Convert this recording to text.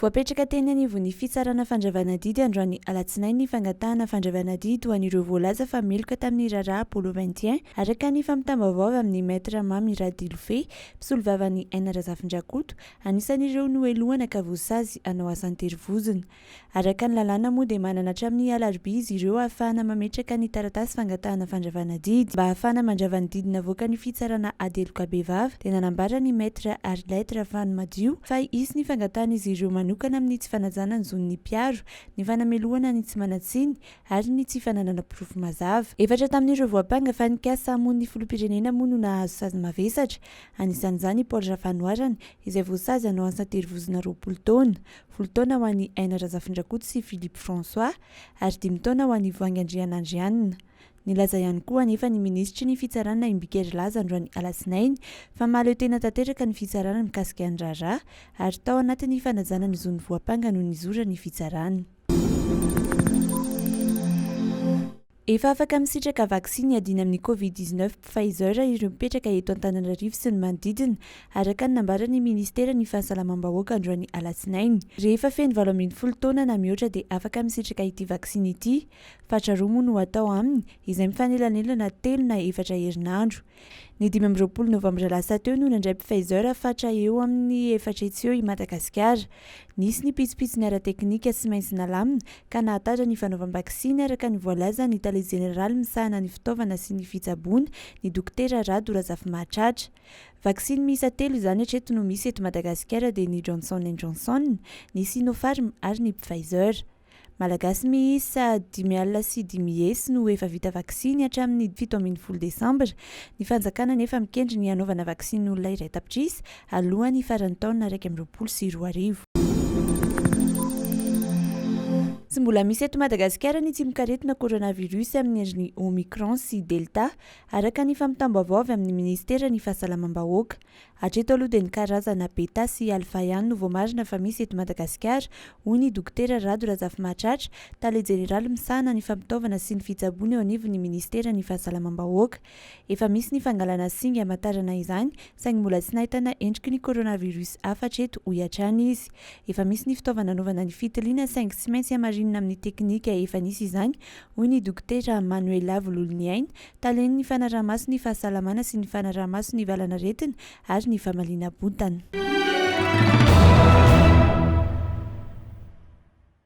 Voapetraka teny anivon'ny fitsarana fandravana didy androany alatsinainy ny fangatahana fandravana didy ho an'ireo voalaza fa meloka tamin'ny raharaha Apollo 21, araka ny fampitam-baovao avy amin'ny Maître Mamy Radilofe, mpisolovavan'i Aina Razafindrakoto, anisan'ireo nohelohana ka voasazy hanao asa an-terivozona. Araka ny lalàna moa dia manana hatramin'ny alarobia izy ireo ahafahana mametraka ny taratasy fangatahana fandravana didy. Mba ahafahana mandrava ny didy navoakan'ny fitsarana ady heloka bevava dia nanambara ny Maître Arlette Rafanomadio fa hisy ny fangatahan'izy ireo manokana amin'ny tsy fanajana ny zon'ny mpiaro, ny fanamelohana ny tsy manan-tsiny ary ny tsy fananana porofo mazava. Efatra tamin'ireo voampanga fa nikasa hamono ny filoham-pirenena moa no nahazo sazy mavesatra, anisan'izany i Paul Rafanoharana izay voasazy hanao asa an-terivozona 20 taona. 10 taona ho an'i Aina Razafindrakoto sy Philippe François ary dimy taona ho an'i Voahangy Andrianandrianina. Nilaza ihany koa anefa ny minisitry ny Fitsarana Imbiki Herilaza androany alatsinainy fa mahaleo tena tanteraka ny fitsarana mikasika ny raharaha ary tao anatin'ny fanajana ny zon'ny voampanga no nizoran'ny fitsarana. Efa afaka misitraka vaksiny hiadiana amin'ny Covid 19 Pfizer ireo mipetraka eto Antananarivo sy ny manodidina, araka ny nambaran'ny minisiteran'ny Fahasalamam-bahoaka androany alatsinainy. Rehefa feno 18 taona na mihoatra dia afaka misitraka ity vaksiny ity. Fatra roa moa no atao aminy, izay mifanelanelana telo na efatra herinandro. Ny 25 novambra lasa teo no nandray Pfizer fatra eo amin'ny 400 eo i Madagasikara. Nisy ny pitsopitsony ara-teknika tsy maintsy nalamina ka nahatara ny fanaovam-baksiny araka ny voalazan'ny tale jeneraly misahana ny fitaovana sy ny fitsaboana, ny dokotera Rado Razafimahatratra. Vaksiny miisa telo izany hatreto no misy eto Madagasikara dia ny Johnson and Johnson, ny Sinopharm ary ny Pfizer. Malagasy miisa 505 no efa vita vaksiny hatramin'ny 17 desambra. Ny fanjakana anefa mikendry ny hanaovana vaksiny olona iray tapitrisa alohan'ny faran'ny taona 2021. Tsy mbola misy eto Madagasikara ny tsimokaretina coronavirus amin'ny endriny Omicron sy Delta, araka ny fampitam-baovao avy amin'ny minisiteran'ny Fahasalamam-bahoaka. Hatreto aloha dia ny karazana Beta sy Alpha ihany no voamarina fa misy eto Madagasikara, hoy ny Dokotera Rado Razafimahatratra, tale jeneraly misahana ny fampitaovana sy ny fitsaboana eo anivon'ny minisiteran'ny Fahasalamam-bahoaka. Efa misy ny fangalana singa hamantarana izany, saingy mbola tsy nahitana endriky ny coronavirus hafa hatreto, hoy hatrany izy. Efa misy ny fitaovana anaovana ny fitiliana saingy tsy maintsy hamarinina amin'ny teknika efa nisy izany, hoy ny Dokotera Manuela Vololoniaina, Talen'ny fanaraha-maso ny fahasalamana sy ny fanaraha-maso ny valanaretina ary ny famaliana bontana.